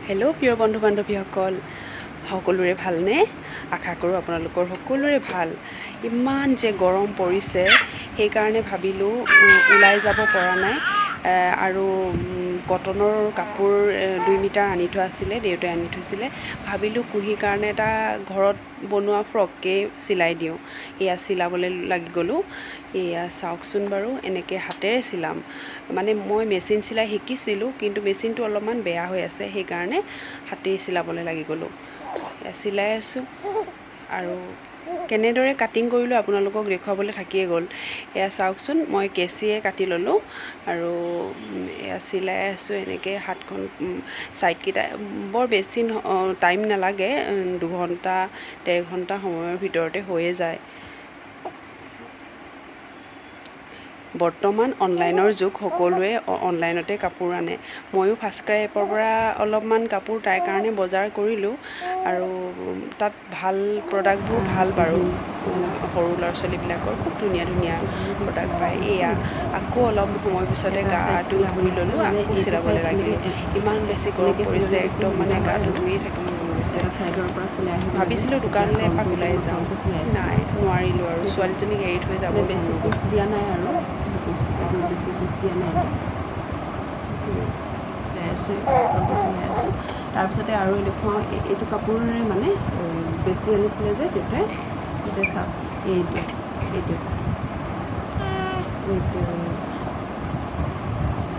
Hello' প্ৰিয় বন্ধু বান্ধৱীসকল, সকলোৰে ভালনে? আশা কৰোঁ আপোনালোকৰ সকলোৰে ভাল। ইমান যে গৰম পৰিছে, সেইকাৰণে ভাবিলোঁ ওলাই যাব পৰা নাই আৰু কটনৰ কাপোৰ 2 মিটাৰ আনি থোৱা আছিলে, দেউতাই আনি থৈছিলে। ভাবিলোঁ কুঁহিৰ কাৰণে এটা ঘৰত বনোৱা ফ্ৰককেই চিলাই দিওঁ। এয়া চিলাবলৈ লাগি গ'লোঁ। এয়া চাওকচোন বাৰু, এনেকৈ হাতেৰে চিলাম। মানে মই মেচিন চিলাই শিকিছিলোঁ, কিন্তু মেচিনটো অলপমান বেয়া হৈ আছে, সেইকাৰণে হাতেই চিলাবলৈ লাগি গ'লোঁ। এয়া চিলাই আছোঁ আৰু কেনেদৰে কাটিং কৰিলোঁ আপোনালোকক দেখুৱাবলৈ থাকিয়ে গ'ল। এয়া চাওকচোন, মই কেঁচিয়ে কাটি ল'লোঁ আৰু এয়া চিলাই আছোঁ এনেকৈ। হাতখন ছাইডকেইটা বৰ বেছি টাইম নালাগে, 2 ঘণ্টা 1.5 ঘণ্টা সময়ৰ ভিতৰতে হৈয়ে যায়। বৰ্তমান অনলাইনৰ যুগ, সকলোৱে অনলাইনতে কাপোৰ আনে। ময়ো ফাৰ্ষ্টক্ৰাই এপৰ পৰা অলপমান কাপোৰ তাইৰ কাৰণে বজাৰ কৰিলোঁ আৰু তাত ভাল প্ৰডাক্টবোৰ ভাল বাৰু। সৰু ল'ৰা ছোৱালীবিলাকৰ খুব ধুনীয়া ধুনীয়া প্ৰডাক্ট পায়। এয়া আকৌ অলপ সময় পিছতে গাটো ধুই ল'লোঁ, আকৌ চিলাবলৈ লাগিলোঁ। ইমান বেছি গৰম পৰিছে, একদম মানে গাটো ধুয়ে থাকিব মন গৈছে। ভাবিছিলোঁ দোকানলৈ এপাক ওলাই যাওঁ, নাই নোৱাৰিলোঁ আৰু ছোৱালীজনীক এৰি থৈ যাব মন নগ'ল। দিয়া নাই আৰু বেছি কোচ দিয়া নাই, চিলাই আছোঁ, চিলাই আছোঁ। তাৰপিছতে আৰু দেখুৱাওঁ, এইটো কাপোৰেৰে মানে বেছি আনিছিলে যে দেউতাই। এতিয়া চাওক, এইটো এইটো এইটো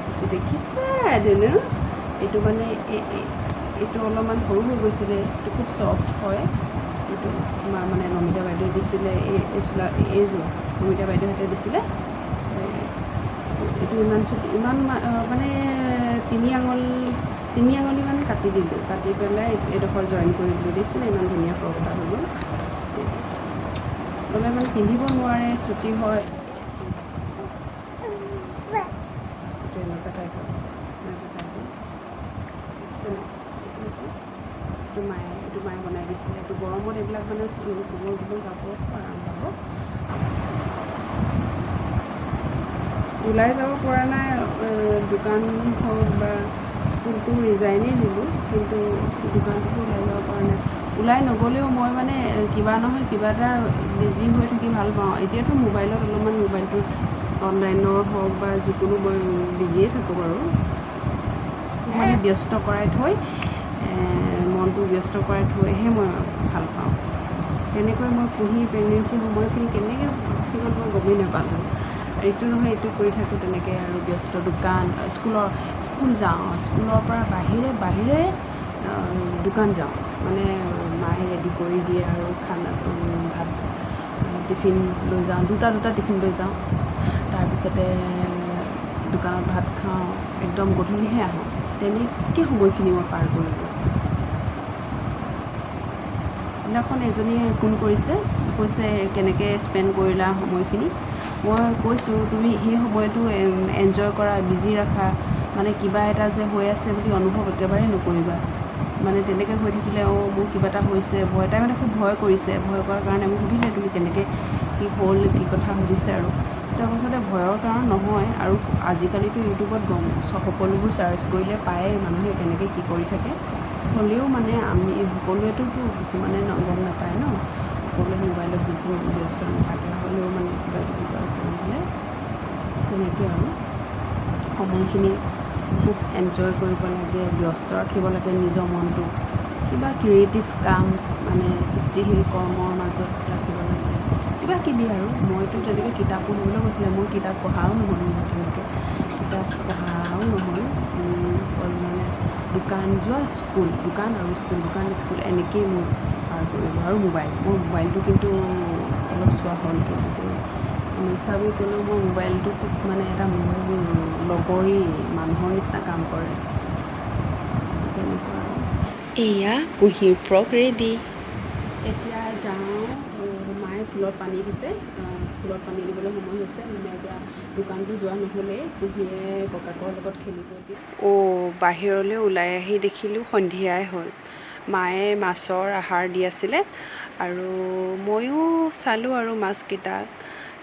এইটো দেখিছে ধুনু? এইটো মানে এইটো অলপমান সৰু হৈ গৈছিলে। এইটো খুব চফ্ট হয়। এইটো আমাৰ মানে নমিতা বাইদেৱে দিছিলে, এই চোলা এইযোৰ নমিতা বাইদেউহঁতে দিছিলে। এইটো ইমান চুটি, ইমান মানে 3 আঙুল, 3 আঙুলিমান কাটি দিলোঁ। কাটি পেলাই এইডোখৰ জইন কৰি দিলোঁ। দেখিছেনে, ইমান ধুনীয়া ফ্ৰক এটা হৈ গ'ল। ল'লে মানে পিন্ধিব নোৱাৰে, চুটি হয়। এইটো এনেকুৱা টাইপৰ, এনেকুৱা টাইপৰ, দেখিছেনে? এইটো মায়ে বনাই দিছিলে। এইটো গৰমত এইবিলাক মানে কোমল কোমল কাপোৰত খুব আৰাম পাব। ওলাই যাব পৰা নাই, দোকান হওক বা স্কুলটো ৰিজাইনেই দিলোঁ, কিন্তু দোকানটোতো ওলাই যাব পৰা নাই। ওলাই নগ'লেও মই মানে কিবা নহয় কিবা এটা বিজি হৈ থাকি ভাল পাওঁ। এতিয়াতো মোবাইলত অলপমান, মোবাইলটোত অনলাইনৰ হওক বা যিকোনো মই বিজিয়ে থাকোঁ বাৰু। মানে ব্যস্ত কৰাই থৈ, মনটো ব্যস্ত কৰাই থৈহে মই ভাল পাওঁ। তেনেকৈ মই কুঁহি প্ৰেগনেঞ্চি সময়খিনি কেনেকৈ গুচি গ'ল মই গমেই নাপালোঁ। এইটো নহয় এইটো কৰি থাকোঁ তেনেকৈ আৰু ব্যস্ত। দোকান, স্কুলৰ, স্কুল যাওঁ, স্কুলৰ পৰা বাহিৰে বাহিৰে দোকান যাওঁ। মানে মায়ে ৰেডি কৰি দিয়ে আৰু খানা ভাত টিফিন লৈ যাওঁ, দুটা দুটা টিফিন লৈ যাওঁ। তাৰপিছতে দোকানত ভাত খাওঁ, একদম গধূলিহে আহোঁ। তেনেকৈ সময়খিনি মই পাৰ কৰিলোঁ। সেইদিনাখন এজনীয়ে ফোন কৰিছে, কৈছে কেনেকৈ স্পেণ্ড কৰিলা সময়খিনি? মই কৈছোঁ, তুমি সেই সময়টো এনজয় কৰা, বিজি ৰাখা। মানে কিবা এটা যে হৈ আছে বুলি অনুভৱ একেবাৰে নকৰিবা। মানে তেনেকৈ হৈ থাকিলে, অঁ মোৰ কিবা এটা হৈছে, ভয়, তাই মানে খুব ভয় কৰিছে। ভয় কৰাৰ কাৰণে মোক সুধিলে, তুমি কেনেকৈ, কি হ'ল, কি কথা সুধিছে। আৰু তাৰপাছতে ভয়ৰ কাৰণ নহয় আৰু আজিকালিতো ইউটিউবত গম সকলোবোৰ চাৰ্চ কৰিলে পায়ে মানুহে কেনেকৈ কি কৰি থাকে। হ'লেও মানে আমি সকলোৱেতো, কিছুমানে গম নাপায় ন, সকলোৱে মোবাইলত বিজি, ব্যস্ত নাথাকে। হ'লেও মানে কিবা কিবি কৰিলে তেনেকৈ আৰু সময়খিনি খুব এনজয় কৰিব লাগে, ব্যস্ত ৰাখিব লাগে নিজৰ মনটো। কিবা ক্ৰিয়েটিভ কাম, মানে সৃষ্টিশীল কৰ্মৰ মাজত ৰাখিব লাগে কিবা কিবি। আৰু মইতো তেনেকৈ কিতাপ পঢ়িবলৈ কৈছিলে, মোৰ কিতাপ পঢ়াও নহ'ল। মোৰ তেনেকৈ কিতাপ পঢ়াও নহ'ল। অকল মানে দোকান যোৱা, স্কুল, দোকান আৰু স্কুল, দোকান, স্কুল, এনেকৈয়ে মোৰ পাৰ কৰিলোঁ। আৰু মোবাইল, মোৰ মোবাইলটো কিন্তু অলপ চোৱা হ'ল কিন্তু দেই। মিছা বুলি ক'লেও মই মোবাইলটো খুব মানে এটা মোৰ লগৰী মানুহৰ নিচিনা কাম কৰে, তেনেকুৱা আৰু। এয়া কুঁহিৰ ফ্ৰক ৰেডি। এতিয়া যাওঁ, মায়ে ফুলত পানী দিছে, ফুলত পানী দিবলৈ সময় হৈছে। মানে এতিয়া দোকানটো যোৱা নহ'লেই, কুঁহিয়ে ককাকৰ লগত খেলিব এতিয়া। অ', বাহিৰলৈ ওলাই আহি দেখিলোঁ সন্ধিয়াই হ'ল। মায়ে মাছৰ আহাৰ দি আছিলে আৰু ময়ো চালোঁ আৰু মাছকেইটাক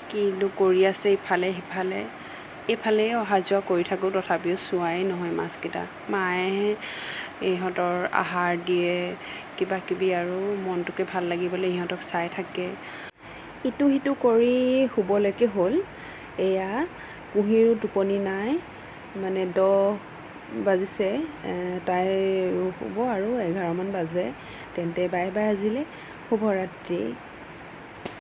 কিনো কৰি আছে। ইফালে সিফালে এইফালে অহা যোৱা কৰি থাকোঁ, তথাপিও চোৱাই নহয় মাছকেইটা। মায়েহে ইহঁতৰ আহাৰ দিয়ে, কিবা কিবি, আৰু মনটোকে ভাল লাগিবলৈ ইহঁতক চাই থাকে। ইটো সিটো কৰি শুবলৈকে হ'ল। এয়া কুঁহিৰো টোপনি নাই, মানে 10 বাজিছে, তাই শুব আৰু 11মান বাজে। তেন্তে বাই বাই আজিলৈ, শুভৰাত্ৰি।